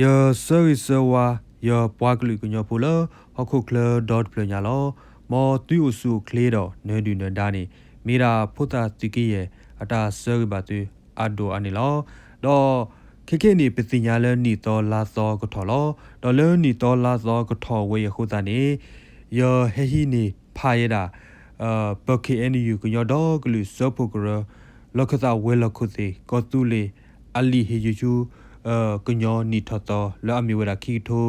ယဆၢဂ့ၤဆၢဝါ ယပှၤကလုာ်ကညီဖိလၢ ဟီၣ်ခိၣ်ချၢဒီတဖျၢၣ်ညါလီၤ. မ်သုအိၣ်ဆူၣ်အိၣ်ချ့ဒီးနၢၤဒုၣ်နၢၤဒါန့ၣ် မ့ၢ်ဒၣ်ဖိသၣ်သုးက့ယဲၢ် အတၢ်ဆၢဂ့ၤဘၣ်သုအဒိၣ်အါန့ၣ်လီၤ. ဒီးခဲခဲအံၤန့ၣ် ပသ့ၣ်ညါလၢနံၣ်သီလါသီကထီၣ်လီၤ. ဒီးလၢနံၣ်သီလါသီကထီၣ်ဝဲအံၤအဃိသတးန့ၣ် ယဟဲဟံးန့ၢ်ဖးယဲဒၣ် ပ ခ့ၣ်အဲၣ်ယူၣ် ကညီဒီကလုာ်စၢဖှိၣ်ကရၢ လီၢ်ခၢၣ်သးဝဲၤလီၢ်ခိၣ်သ့ၣ် ကီၢ်သူလ့ၤ အလံာ်ဟ့ၣ်ယုၢ်ဆူ ကညီနံၣ်ထီၣ်သီ လၢအမ့ၢ်ဝဲဒၣ်ခံကထိ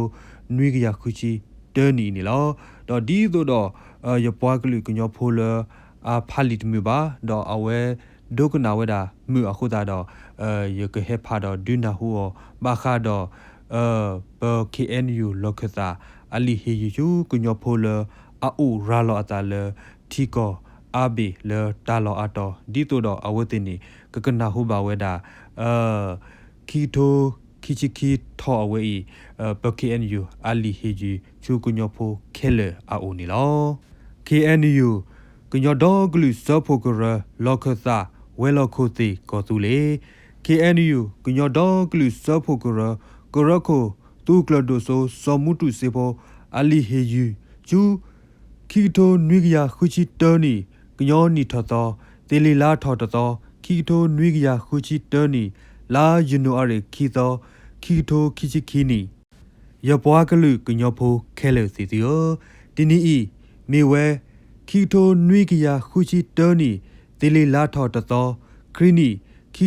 နွံကယၤဃုဆံတၢနံၣ်အံၤန့ၣ်လီၤ. ဒီးဒ်သိးဒီး ယပှၤကလုာ်ကညီဖိလၢ အဖးလံာ်တမုာ်ဘၣ် ဒီးအဝဲဒိကနၣ်ဝဲဒၣ်မုာ်အဃိသတးဒီး ယကဟဲဖးဒီးဒုးနၢ်ဟူအီၤ ဘၣ်ဃးဒီး ပ ခ့ၣ်အဲၣ်ယူၣ် လီၢ်ခၢၣ်သး အလံာ်ဟ့ၣ်ယုၢ်ဆူ ကညီဖိလၢ အအိၣ်ရၤလီၤအသးလၢ ထံကီၢ်အါဘ့ၣ်လၢတၢ်လီၢ်အါတီၤ ဒ်သိးဒီးအဝဲသ့ၣ်န့ၣ် ကကနၢ်ဟူဘၣ်ဝဲဒၣ် ခံကထိခံဆံခံထီၣ်အဝဲအံၤ ပ ခ့ၣ်အဲၣ်ယူၣ် အလံာ်ဟ့ၣ်ယုၢ်ဆူကညီဖိခဲလၢာ်အအိၣ်န့ၣ်လီၤ. ခ့ၣ်အဲၣ်ယူၣ် ကညီဒီကလုာ်စၢဖှိၣ်ကရၢ လီၢ်ခၢၣ်သး ဝဲၤလီၢ်ခိၣ်သ့ၣ် ကီၢ်သူလ့ၤ ခ့ၣ်အဲၣ်ယူၣ် ကညီဒီကလုာ်စၢဖှိၣ်ကရၢ ကရၢခိၣ် သုးကျၢၢ်ဒိၣ်စိ စီၤမူတူစ့ဖိ အလံာ်ဟ့ၣ်ယုၢ်ဆူ ခံကထိနွံကယၤဃုဆံတၢနံၣ် ကညီနံၣ်ထီၣ်သီ သ့ၣ်လံၤလါထီၣ်တသီ ခံကထိနွံကယၤဃုဆံတၢနံၣ် လါယနူၤအါရံၤခံသီ ခံကထိခံဆံခံနံၣ် ယပှၤကလုာ်ကညီဖိခဲလၢာ်သ့ၣ်သုဧၢ, တနံၤအံၤ မ့ၢ်ဝဲ ခံကထိနွံကယၤဃုဆံတၢနံၣ် သ့ၣ်လံၤလါထီၣ်တသီ, ခရံာ်နံၣ် ခံ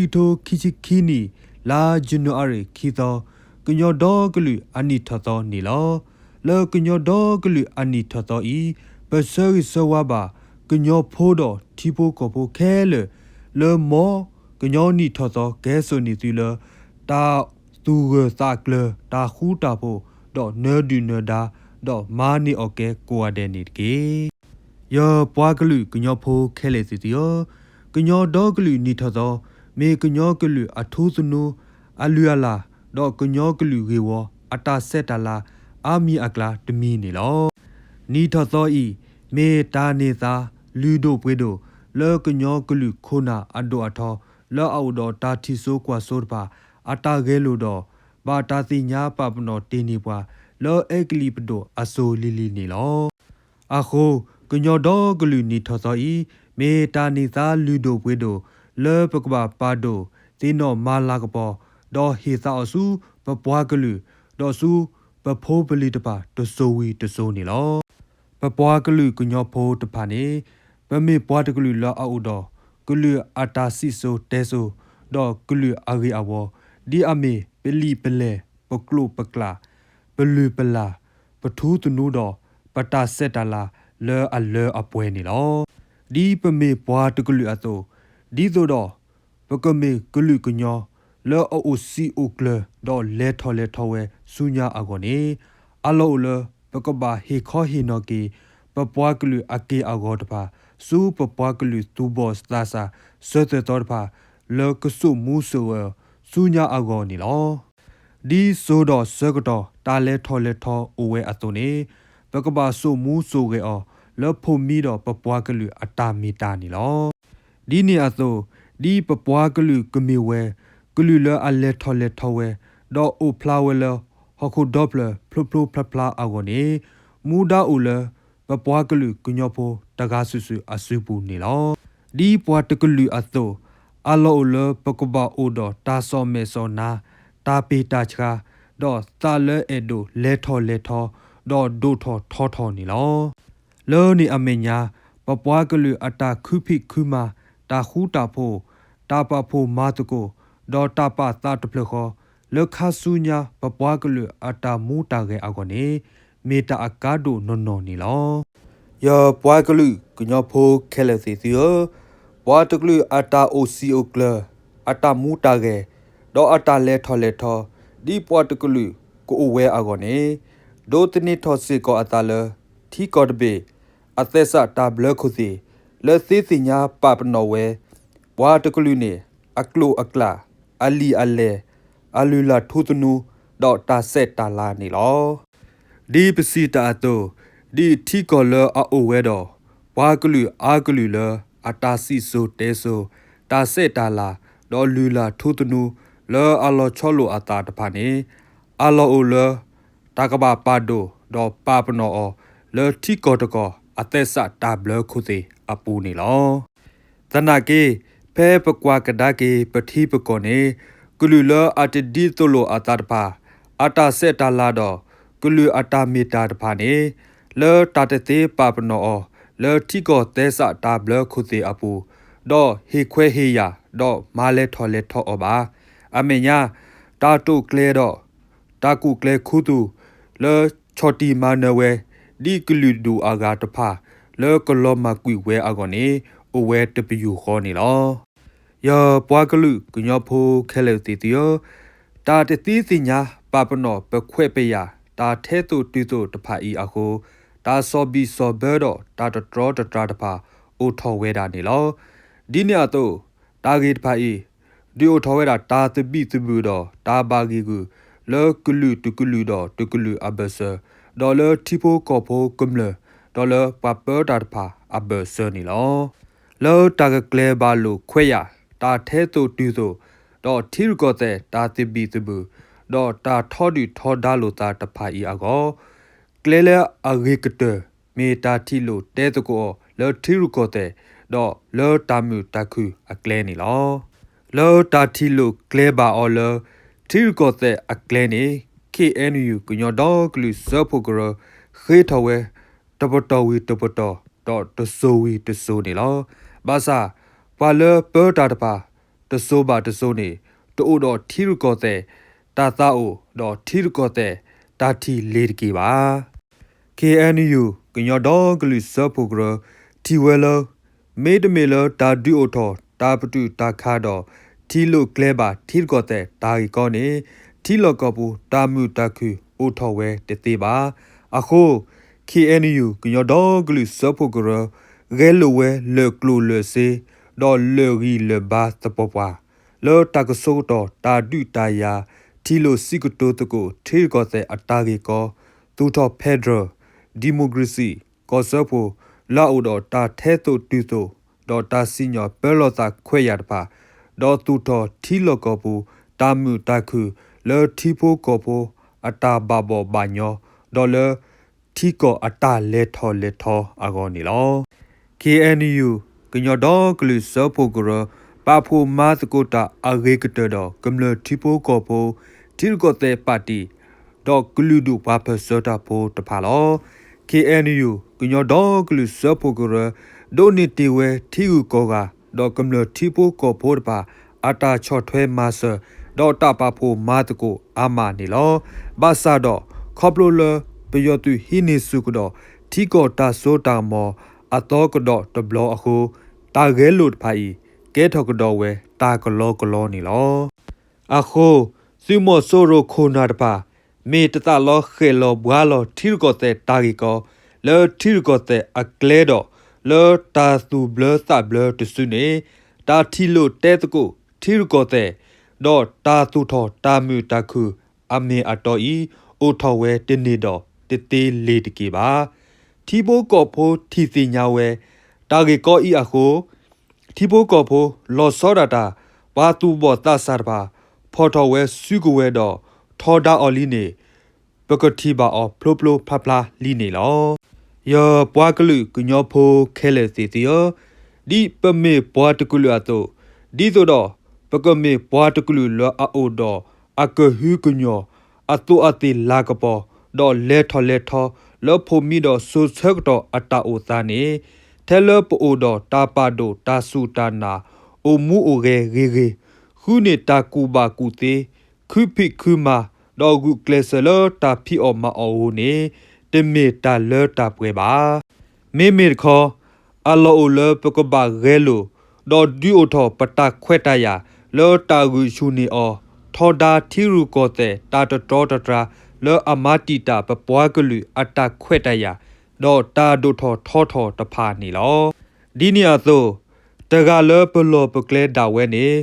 ကထိခံဆံခံနံၣ် လါယနူၤအါရံၤခံသီ, ကညီဒီကလုာ်အနံၣ်ထီၣ်သီန့ၣ်လီၤ. လၢကညီဒီကလုာ်အနံၣ်ထီၣ်သီအံၤ ပဆၢဂ့ၤဆၢဝါဘၣ် ကညီဖိဒီးထံဖိကီၢ်ဖိခဲလၢာ် လၢမ်ကညီနံၣ်ထီၣ်သီကဲစိာ်န့ၢ်သုလၢ တၢ်သူၣ်ဂၢၢ်သးကျၢၤ တၢ်ဃူတၢ်ဖိး ဒီးနၢၤဒုၣ်နၢၤဒါ ဒီးမၤန့ၢ်အီၣ်ကဲကိးဂၤဒဲးန့ၣ်တက့ၢ်. ယပှၤကလုာ်ကညီဖိခဲလၢာ်သ့ၣ်သုဧၢ, ကညီဒီကလုာ်နံၣ်ထီၣ်သီ မ့ၢ်ကညီကလုာ်အထူသနူ အလုၢ်အလၢ် ဒီးကညီကလုာ်ဂ့ၢ်ဝီ အတၢ်ဆဲးတၢ်လၤ အါမံၤအကျါတမံၤန့ၣ်လီၤ. နံၣ်ထီၣ်သီအံၤ မ့ၢ်တၢ်န့ၢ်သါလုၢ်ဒိၣ်ပှ့ၤဒိၣ် လၢကညီကလုာ်ခိၣ်နၢ်အဒိၣ်အထီ လၢအအိၣ်ဒီးတၢ်ထံၣ်စိကွၢ်စိတဖၣ် အတၢ်ဂဲၤလိာ်ဒီး ဘၣ်တၢ်သ့ၣ်ညါပာ်ပနီၣ်တ့ၢ်န့ၢ်ပှၤ လၢအဲကလံးပဒိၣ်အစိၤလံၤလံၤန့ၣ်လီၤ. အဃိ ကညီဒီကလုာ်နံၣ်ထီၣ်သီအံၤ မ့ၢ်တၢ်န့ၢ်သါလုၢ်ဒိၣ်ပှ့ၤဒိၣ် လၢပကဘၣ်ပာ်ဒိၣ်သ့ၣ်နီၣ်မၤလၤကပီၤ ဒီးဟ့ၣ်သါအီၤဆူပပှၤကလုာ် ဒီးဆူပဖိပလံၤတဖၣ်တစိၤဝံၤတစိၤန့ၣ်လီၤ. ပပှၤကလုာ်ကညီဖိတဖၣ်န့ၣ် ပမ့ၢ်ပှၤတကလုာ်လၢအအိၣ်ဒီး ကလုာ်အတၢ်စံၣ်စိၤတဲစိၤ ဒီးကလုာ်အဂ့ၢ်အဝီ ဒ်အမ့ၢ်ပလံာ်ပလဲၢ် ပကျိာ်ပကျဲ ပလုၢ်ပလၢ် ပထူသနူဒီး ပတၢ်ဆဲးတၢ်လၤလၢအလၢအပှဲၤန့ၣ်လီၤ. ဒ်ပမ့ၢ်ပှၤတကလုာ်အသိး ဒ်သိးဒီး ပကမ့ၢ်ကလုာ်ကညီ လၢအအိၣ်စံာ်အိၣ်ကျၢၤ ဒီးလဲၤထီၣ်လဲၤထီဝဲဆူညါအဂီၢ်န့ၣ် အလီၢ်အိၣ်လၢ ပကဘၣ်ဟ့ၣ်ခီဟ့ၣ်နီၤက့ၤ ပပှၤကလုာ်အက့ၢ်အဂီၤတဖၣ် ဆူပပှၤကလုာ်သူၣ်ဘီၣ်သးစၢ် စၢၤသွဲၣ်သီတဖၣ် လၢကစိာ်မူစိာ်ဂဲၤအီၤဆူညါအဂီၢ်န့ၣ်လီၤ. ဒ်စိၤဒီးဆၢကတီၢ်တၢ်လဲၤထီၣ်လဲၤထီအိၣ်ဝဲအသိးန့ၣ် ပကဘၣ်စိာ်မူစိာ်ဂဲၤအီၤ လၢဖိမံဒီးပပှၤကလုာ်အတၢ်မ့ၢ်တၢ်န့ၣ်လီၤ. ဒ်န့ၣ်အသိး ဒ်ပပှၤကလုာ်ကမ့ၢ်ဝဲ ကလုာ်လၢအလဲၤထီၣ်လဲၤထီဝဲ ဒီးအိၣ်ဖျါဝဲလၢဟီၣ်ခိၣ်ဒီဖျၢၣ်ဖျိဖျိဖျါဖျါအဂီၢ်န့ၣ် မူဒါအိၣ်လၢ ပပှၤကလုာ်ကညီဖိတဂၤစုာ်စုာ်အစုပူၤန့ၣ်လီၤ. ဒ်ပှၤတကလုာ်အသိး အလီၢ်အိၣ်လၢပကဘၣ်အိၣ်ဒီးတၢ်စီၣ်မဲာ်စီၣ်နါ တၢ်ပ့ၢ်တၢ်ဆှါ ဒီးသးလၢအဲၣ်ဒိးလဲၤထီၣ်လဲၤထီ ဒီးဒိၣ်ထီၣ်ထီထီၣ်န့ၣ်လီၤ. လၢန့ၣ်အမဲာ်ညါ ပပှၤကလုာ်အတၢ်ခုဖံးခုမၤ တၢ်ဃူတၢ်ဖိး တၢ်ပာ်ဖှိၣ်မၤသကိး ဒီးတၢ်ပာ်သးတဖျၢၣ်ဃီ လၢခါဆူညါပပှၤကလုာ်အတၢ်မူတၢ်ဂဲၤအဂီၢ်န့ၣ် မ့ၢ်တၢ်အကါဒိၣ်နီၢ်နီၢ်န့ၣ်လီၤ. ယပှၤကလုာ်ကညီဖိခဲလၢာ်သ့ၣ်သုဧၢ, ပှၤတကလုာ်အတၢ်အိၣ်စံာ်အိၣ်ကျၢၤ, အတၢ်မူတၢ်ဂဲၤ, ဒီးအတၢ်လဲၤထီၣ်လဲၤထီ, ဒ်ပှၤတကလုာ်ကအိၣ်ဝဲအဂီၢ်န့ၣ်, ဒိးသန့ၤထီၣ်စ့ၢ်ကီးအသးလၢ ထံကီၢ်တဘ့ၣ် အသဲစးတၢ်ဘျၢခိၣ်သ့ၣ် လၢသ့သ့ၣ်ညါပာ်ပနီၣ်ဝဲ ပှၤတကလုာ်န့ၣ် အကျိာ်အကျဲ, အလံာ်အလဲၢ်, အလုၢ်လၢ်ထူသနူ, ဒီးတၢ်ဆဲးတၢ်လၤန့ၣ်လီၤ. ဒ်ပစံးတၢ်အသိး, ဒ်ထံကီၢ်လၢအအိၣ်ဝဲဒီး ပှၤကလုာ်အါကလုာ်လၢ အတၢ်စံၣ်စိၤတဲစိၤ, တၢ်ဆဲးတၢ်လၤ, ဒီးလုၢ်လၢ်ထူသနူ လၢအလီၤဆီလိာ်အသးတဖၣ်န့ၣ်, အလီၢ်အိၣ်လၢ တၢ်ကဘၣ်ပာ်ဒိၣ်ဒီးပာ်ပနီၣ်အီၤ လၢထံကီၢ်တကီၢ်အသဲစးတၢ်ဘျၢခိၣ်သ့ၣ်အပူၤန့ၣ်လီၤ. သနာ်က့ ဖဲပကွၢ်ကဒါက့ၤပထံပကီၢ်န့ၣ် ကလုာ်လၢအတဒ်သိးလိာ်အသးတဖၣ် အတၢ်ဆဲးတၢ်လၤဒီး ကလုာ်အတၢ်မ့ၢ်တၢ်တဖၣ်န့ၣ် လၢတၢ်တသ့ပာ်ပနီၣ်အီၤ လၢထံကီၢ်သဲစးတၢ်ဘျၢခိၣ်သ့ၣ်အပူၤ ဒီးဟ့ၣ်ခွဲးဟ့ၣ်ယာ် ဒီးမၤလဲၤထီၣ်လဲၤထီအီၤဘၣ်. အမဲာ်ညါ တၢ်တိာ်ကျဲၤဒီး တၢ်ကူၣ်ကျဲၤခူသူၣ် လၢဆီၣ်တံၢ်မၤနၢၤဝဲ ဒ်ကလုာ်ဒူၣ်အဂၤတဖၣ် လၢကလီၤမၢ်ကွံာ်ဝဲအဂီၢ်န့ၣ် အိၣ်ဝဲတပယူာ်ဃီန့ၣ်လီၤ. ယပှၤကလုာ်ကညီဖိခဲလၢာ်သ့ၣ်သုဧၢ, တၢ်တသ့သ့ၣ်ညါပာ်ပနီၣ်ပခွဲးပယာ် တၢ်ထဲသိးတုၤသိးတဖၣ်အံၤအဃိ, တၢ်စီၢ်ဘံၣ်စီၢ်ဘၢဒီးတၢ်တတြီတတြၤတဖၣ် အိၣ်ထီၣ်ဝဲဒၣ်န့ၣ်လီၤ. ဒ်န့ၣ်အသိး တၢ်ဂ့ၢ်တဖၣ်အံၤ ဒုးအိၣ်ထီၣ်ဝဲဒၣ်တၢ်သဘံၣ်သဘုၣ်ဒီးတၢ်ဘၣ်ဂံာ်ဂူာ် လၢကလုာ်တကလုာ်ဒီးတကလုာ်အဘၢၣ်စၢၤ, ဒီးလၢထံဖိကီၢ်ဖိကမျၢၢ်, ဒီးလၢပှၤပၢတၢ်တဖၣ်အဘၢၣ်စၢၤန့ၣ်လီၤ. လၢတၢ်ကကျဲၤဘၣ်လိာ်ခွဲးယာ် တၢ်ထဲသိးတုၤသိး, ဒီးထံရူၢ်ကီၢ်သဲးတၢ်သဘံၣ်သဘုၣ်, ဒီးတၢ်ထီဒုၣ်ထီဒါလိာ်သးတဖၣ်အံၤအဂီၢ်, ကျဲလၢအဂ့ၤကတၢၢ် မ့ၢ်တၢ်ထံၣ်လိာ်တဲသကိးအီၤလၢထံရူၢ်ကီၢ်သဲး, ဒီးလၢတၢ်မုာ်တၢ်ခုၣ်အကျဲန့ၣ်လီၤ. လၢတၢ်ထံၣ်လိာ်ကျဲၤဘၣ်အီၤလၢ ထံရူၢ်ကီၢ်သဲးအကျဲန့ၣ် ခ့ၣ်အဲၣ်ယူၣ် ကညီဒီကလုာ်စၢဖှိၣ်ကရၢ ဃ့ထီၣ်ဝဲ တပတီၢ်ဝံၤတပတီၢ် ဒီးတစိၤဝံၤတစိၤန့ၣ်လီၤ. ဘၣ်ဆၣ် ပှၤလၢပၢတၢ်တဖၣ် တစိၤဘၣ်တစိၤန့ၣ် တအိၣ်ဒီးထံရူၢ်ကီၢ်သဲး တၢ်သးအိၣ် ဒီးထံရူၢ်ကီၢ်သဲး တၢ်ထံၣ်လ့ၤတက့ၢ်ဘၣ်. ခ့ၣ်အဲၣ်ယူၣ် ကညီဒီကလုာ်စၢဖှိၣ်ကရၢ ထံၣ်ဝဲလၢ မ့တမ့ၢ်လၢတၢ်ဒုးအိၣ်ထီၣ်တၢ်ပတုာ်တၢ်ခးဒီး ထံၣ်လိာ်ကျဲၤဘၣ်ထံရူၢ်ကီၢ်သဲးတၢ်ဂ့ၢ်ကီန့ၣ် ထံလီၢ်ကီၢ်ပူၤတၢ်မုာ်တၢ်ခုၣ်အိၣ်ထီၣ်ဝဲတသ့ဘၣ်. အဃိ ခ့ၣ်အဲၣ်ယူၣ် ကညီဒီကလုာ်စၢဖှိၣ်ကရၢ ဂဲၤလိာ်ဝဲလၢာ်ကျိၤလၢာ်စ့ ဒီးလၢာ်ဂံၢ်လၢာ်ဘါသပှၢ်ပှၢ် လၢတၢ်ကဆိကတီၢ်တၢ်ဒုးတၢ်ယၤ ထံၣ်လိာ်စံးကတိၤသကိးထံရူၢ်ကီၢ်သဲးအတၢ်ဂ့ၢ်ကီ, သူၣ်ထီၣ်ဖဲဒရၢၣ်, ဒံၣ်မိၣ်ကရ့ၣ်စံၣ်, ကီၢ်စၢဖှိၣ် လၢအအိၣ်ဒီးတၢ်ထဲသိးတုၤသိး ဒီးတၢ်စံၣ်ညီၣ်ပၢလီၤသးခွဲးယာ်တဖၣ်, ဒီးသူၣ်ထီၣ်ထံလီၢ်ကီၢ်ပူၤ တၢ်မုာ်တၢ်ခုၣ် လၢထံဖိကီၢ်ဖိအတၢ်ဘၣ်ဘီၣ်ဘၣ်ညီ, ဒီးလၢ ထံကီၢ်အတၢ်လဲၤထီၣ်လဲၤထီအဂီၢ်န့ၣ်လီၤ. ခ့ၣ်အဲၣ်ယူၣ် ကညီဒီကလုာ်စၢဖှိၣ်ကရၢ ပာ်ဖှိၣ်မၤသကိးတၢ်အဂ့ၤကတၢၢ်ဒီး ကမျၢၢ်ထံဖိကီၢ်ဖိ, ထံရူၢ်ကီၢ်သဲးပၣ်တံၣ်, ဒီးကလုာ်ဒူၣ်ပှၤပၢၢ်ဆၢတၢ်ဖိတဖၣ်လီၤ. ခ့ၣ်အဲၣ်ယူၣ် ကညီဒီကလုာ်စၢဖှိၣ်ကရၢ ဒိးန့ၢ်တ့ၢ်ဝဲထံဂုၤကီၢ်ဂၤ ဒီးကမျၢၢ်ထံဖိကီၢ်ဖိတဖၣ် အတၢ်ဆီၣ်ထွဲမၤစၢၤ ဒီးတၢ်ပာ်ဖှိၣ်မၤသကိးအါမးန့ၣ်လီၤ. ဘၣ်ဆၣ်ဒီး ခီဖျိလၢပယီၤသုးဟံးန့ၢ်ဆူၣ်ကဒီး ထံကီၢ်တၢ်စိတၢ်ကမီၤအသီကဒီးတဘျီအဃိ, တၢ်ဂဲၤလိာ်တဖၣ်အံၤ ကဲထီၣ်ကဒီးဝဲတၢ်ကလီကလီန့ၣ်လီၤ. အဃိ သုးမီၤစိရိၤခိၣ်နၢ်တဖၣ် မ့ၢ်တသးလီဃဲၣ်လီၤဘှါလီၤထံရူၢ်ကီၢ်သဲးတၢ်ဂ့ၢ်ကီ လၢထံရူၢ်ကီၢ်သဲးအကျဲဒီး လၢတၢ်သူၣ်ဘျၢသးဘျၢတစုန့ၣ် တၢ်ထံၣ်လိာ်တဲသကိးထံရူၢ်ကီၢ်သဲး ဒီးတၢ်သူၣ်ထီၣ်တၢ်မုာ်တၢ်ခုၣ်အမ့ၢ်အတီအံၤ အိၣ်ထီၣ်ဝဲတန့ၢ်ဒီးတသ့လ့ၤတက့ၢ်ဘၣ်. ထံဖိကီၢ်ဖိထံၣ်သ့ၣ်ညါဝဲ တၢ်ဂ့ၢ်ကီအံၤအဃိ ထံဖိကီၢ်ဖိလီၤဆီဒၣ်တၢ် ပှၤသူၣ်ဘီၣ်သးစၢ်တဖၣ် ဖီၣ်ထီၣ်ဝဲစုကဝဲၤဒီး ထီဒါအီၤလံန့ၣ် ပကထံၣ်ဘၣ်အီၤဖျိဖျိဖျါဖျါလံန့ၣ်လီၤ. ယပှၤကလုာ်ကညီဖိခဲလၢာ်သ့ၣ်သုဧၢ, ဒ်ပမ့ၢ်ပှၤတကလုာ်အသိး, ဒ်သိးဒီး ပကမ့ၢ်ပှၤတကလုာ်လၢအအိၣ်ဒီးအကဟုကညီၢ် အသိးအသ့ၣ်လၤကပီၤ ဒီးလဲၤထီၣ်လဲၤထီ လၢဖိးမံဒီးစိၤဆၢကတီၢ်အတၢ်အိၣ်သးန့ၣ်, ထဲလၢပအိၣ်ဒီးတၢ်ပာ်ဒိၣ်တၢ်စူၢ်တၢ်နာ် အိၣ်မူအိၣ်ဂဲၤဂ့ၤဂ့ၤ, ဃုန့ၢ်တၢ်ကူၣ်ဘၣ်ကူၣ်သ့, ခုဖံးခုမၤ, ဒီးဂုာ်ကျဲးစၢးလၢတၢ်ဖံးအီၣ်မၤအီၣ်အဂီၢ်န့ၣ် တမ့ၢ်တၢ်လၢတၢ်ပှဲၤဘၣ်. မ့မ့ၢ်တခီ အလီၢ်အိၣ်လၢပကဘၣ်ဂဲၤလိာ် ဒီးဒုးအိၣ်ထီၣ်ပတၢ်ခွဲးတၢ်ယာ် လၢတၢ်ဂုာ်ဆူၣ်န့ၢ်အီၤ ထီဒါထံရူၢ်ကီၢ်သဲးတၢ်တတြီတတြၤ လၢအမၤတံာ်တာ်ပပှၤကလုာ်အတၢ်ခွဲးတၢ်ယာ် ဒီးတၢ်ဒိၣ်ထီၣ်ထီထီၣ်တဖၣ်န့ၣ်လီၤ. ဒ်န့ၣ်အသိး တဂၤလၢပလီၢ်ပကျဲဒၣ်ဝဲန့ၣ်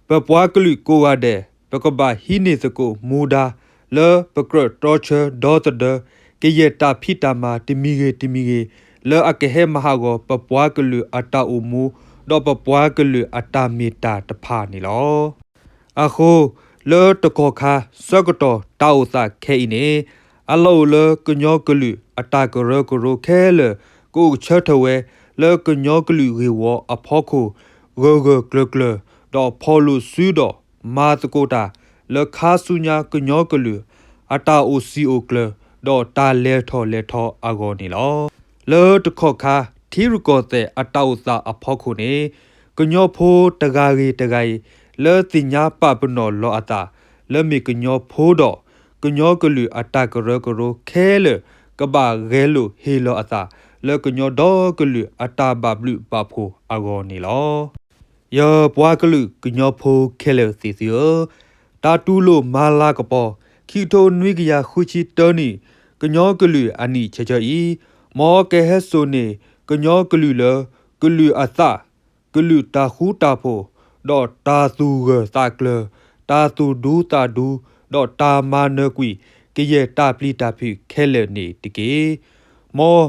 ပပှၤကလုာ်ကိးဂၤဒဲး ပကဘၣ်ဟံးန့ၢ်သကိးမူဒါ လၢပကြၢးတြီဆၢဒီသဒၢ ကယဲၢ်တၢ်ဖံးတၢ်မၤတမံၤဂ့ၤတမံၤဂ့ၤ လၢအကဟဲမၤဟးဂီၤပပှၤကလုာ်အတၢ်အိၣ်မူ ဒီးပပှၤကလုာ်အတၢ်မ့ၢ်တၢ်တဖၣ်န့ၣ်လီၤ. အဃိ လၢတကီၢ်ခါဆၢကတီၢ်တၢ်အိၣ်သးခဲအံၤန့ၣ် အလီၢ်အိၣ်လၢကညီကလုာ်အတၢ်ကရၢကရိခဲလၢာ် ကအိၣ်ဆၢထၢၣ်ဝဲ လၢကညီကလုာ်ဂ့ၢ်ဝီအဖီခိၣ် ဂၢၢ်ဂၢၢ်ကျၢၤကျၢၤ ဒီးဖီၣ်လိာ်စုဒီးမၤသကိးတၢ် လၢခါဆူညါကညီကလုာ် အတၢ်အိၣ်စံာ်အိၣ်ကျၢၤ ဒီးတၢ်လဲၤထီၣ်လဲၤထီအဂီၢ်န့ၣ်လီၤ. လၢတကီၢ်ခါ ထံရူၢ်ကီၢ်သဲးအတၢ်အိၣ်သးအဖီခိၣ်န့ၣ် ကညီဖိတဂၤဂ့ၤတဂၤအံၤ လၢသ့ၣ်ညါပာ်ပနီၣ်လီၤအသး လၢမ့ၢ်ကညီဖိဒီး ကညီကလုာ်အတၢ်ကရၢကရိခဲလၢာ် ကဘၣ်ဂဲၤလိာ်ဟ့ၣ်လီၤအသး လၢကညီဒီကလုာ်အတၢ်ဘၣ်ဘျုးဘၣ်ဖှိၣ်အဂီၢ်န့ၣ်လီၤ. ယပှၤကလုာ်ကညီဖိခဲလၢာ်သ့ၣ်သုဧၢ, တၢ်တူၢ်လိာ်မၤလၤကပီၤ ခံကထိနွံကယၤဃုဆံတၢနံၣ် ကညီကလုာ်အနံၣ်ဆၢဆၢအံၤ မ်ကဟဲစိာ်န့ၢ်ကညီကလုာ်လၢ ကလုာ်အသး, ကလုာ်တၢ်ဃူတၢ်ဖိး, ဒီးတၢ်သူၣ်ဂၢၢ်သးကျၢၤ, တၢ်သူၣ်ဒူသးဒူ, ဒီးတၢ်မၤနၢၤကွံာ် ကယဲၢ်တၢ်ပျံၤတၢ်ဖုးခဲလၢာ်န့ၣ်တက့ၢ်. မ်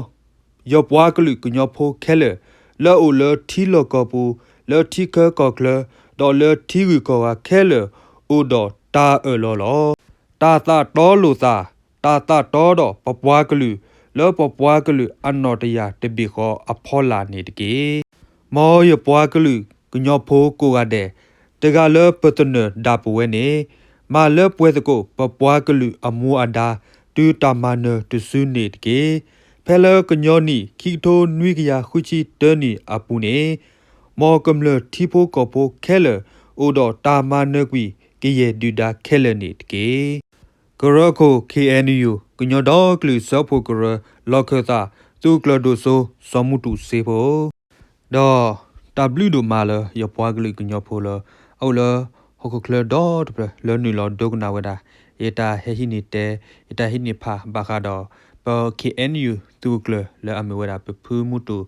ယပှၤကလုာ်ကညီဖိခဲလၢာ် လၢအအိၣ်လၢထံလီၢ်ကီၢ်ပူၤ, လၢထံခၢကီၢ်ချၢ, ဒီးလၢထံဂုၤကီၢ်ဂၤခဲလၢာ် အိၣ်ဒီးတၢ်အၢၣ်လီၤလီၤ. တၢ်သးတီလိာ်သး, တၢ်သးတီဒီးပပှၤကလုာ် လၢပပှၤကလုာ်အနီၣ်တယၢ်တဘ့ၣ်ဃီအဖီလာ်န့ၣ်တက့ၢ်. မ်ယပှၤကလုာ်ကညီဖိကိးဂၤဒဲး တဂၤလၢပသနၢၣ်ဒၣ်ပဝဲန့ၣ် မၤလၢပှဲၤသကိးပပှၤကလုာ်အမူအဒါ တုၤတၢ်မၤနၢၤတစုန့ၣ်တက့ၢ်. ဖဲလၢကညီနံၣ်ခံကထိနွံကယၤဃုဆံတၢနံၣ်အပူၤန့ၣ် မ်ကမျၢၢ်ထံဖိကီၢ်ဖိခဲလၢာ် အိၣ်ဒီးတၢ်မၤနၢၤကွံာ် ကယဲၢ်ဒုၣ်ဒါခဲလၢာ်န့ၣ်တက့ၢ်. ကရၢခိၣ် K N U ကညီဒီကလုာ်စၢဖှိၣ်ကရၢ လီၢ်ခၢၣ်သး သုးကျၢၤဒိၣ်စိ စီၤမူတူးစ့ဖိ ဒီးတၢ်ဘျုးဒိၣ်မးလၢယပှၤကလုာ်ကညီဖိလၢ အအိၣ်လၢဟီၣ်ခိၣ်ချၢဒီတဖျၢၣ်လၢနုာ်လီၤဒိကနၣ်ဝဲဒၣ် ယတၢ်ဟဲဟံးန့ၢ်တဲ ယတၢ်ဟံးန့ၢ်ဖးဘၣ်ဃးဒီး ပ K N U သုးကျၢၤလၢအမ့ၢ်ဝဲဒၣ်ပဖုမူတူး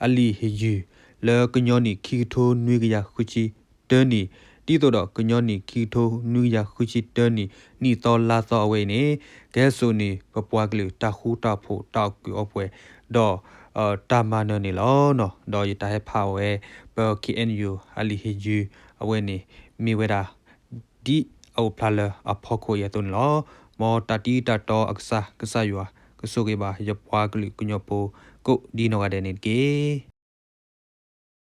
အလံာ်ဟယုၢ် လၢကညီနံၣ်ခံကထိနွံကယၤဃုဆံတၢနံၣ် ဒ်သိးဒီးကညီနံၣ်ခံကထိနွံကယၤဃုဆံတၢနံၣ် နံၣ်သီလါသီအဝဲအံၤန့ၣ် ကဟဲစိာ်န့ၢ်ပပှၤကလုာ်တၢ်ဃူတၢ်ဖိး တၢ်အီၣ်ကုးအီပှဲၤ ဒီး တၢ်မၤနၢၤန့ၣ်လီၤ. ဒီးယတၢ်ဟဲဖးဝဲ ပ K N U အလံာ်ဟယုၢ်အဝဲန့ၣ် မ့ၢ်ဝဲဒၣ် ဒ်အအိၣ်ဖျါလၢအဖီခိၣ်အံၤအသိးန့ၣ်လီၤ. မ်တၢ်တံတၢ်တီအကစၢ် ကစၢ်ယွၤ ကဆိၣ်ဂ့ၤဘၣ်ယပှၤကလုာ်ကညီဖိ ကိးဒ်နီၢ်ဂၤဒဲးန့ၣ်တက့ၢ်.